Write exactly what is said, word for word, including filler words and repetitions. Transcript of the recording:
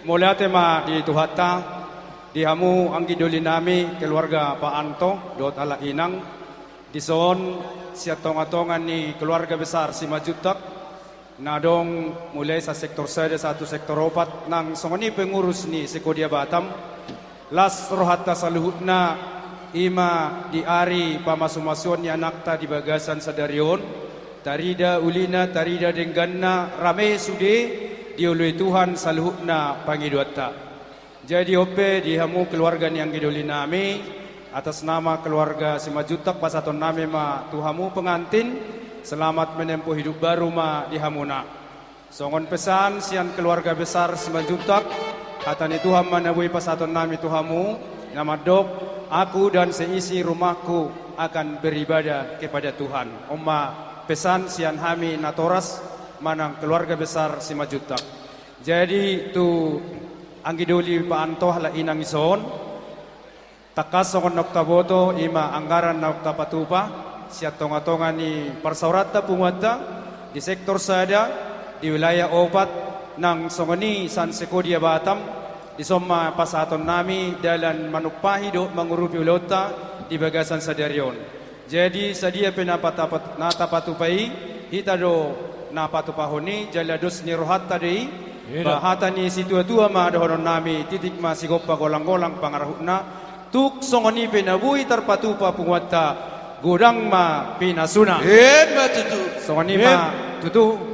Mauliate ma di Tuhanta, di hamu anggi doli nami keluarga Pak Anto dohot halak inang, dison sian tonga-tonga ni keluarga besar Simanjuntak, na adong mulai sian sektor sada sahat tu sektor opat, nang songon i pengurus ni Sekodia Batam. Las rohanta saluhutna, i ma di ari pamasu-masuon ni anakta di bagasan sadari on, tarida ulina, tarida dengganna, rame sude dioloi Tuhan saluhutna pangidoanta. Jadi on pe di hamu keluarga ni anggi doli nami, atas nama keluarga Simanjuntak pasahaton nami ma tu hamu pengantin, selamat menempuh hidup baru ma di hamuna. Songon pesan sian keluarga besar Simanjuntak, hata ni Tuhan ma na boi pasahaton nami tu hamu, na mandok, "Aku dan seisi rumahku akan beribadah kepada Tuhan." On ma pesan sian hami natoras manang keluarga besar Simanjuntak. Jadi tu anggi doli Pak Anto halak inang dison, tangkas songon naung taboto, i ma anggaran naung tapatupa sian tonga-tonga ni parsaoranta punguanta di sektor sada, di wilayah opat, nang songon i sian Sekodia Batam, dison ma pasahaton nami dalan manumpahi dohot mangurupi ulaonta di bagasan sadari on. Jadi sadia pe na patapat-, na tapatupa i, hita do na patupahon i, jala dos ni rohanta do i. Ba hata ni situa-tua ma dohonon nami, titik ma sigompa, golang-golang pangarahutna. Tung songon i pe na boi tarpatupa punguanta, godang ma pinasuna. Emma tutu. Songon i ma tutu.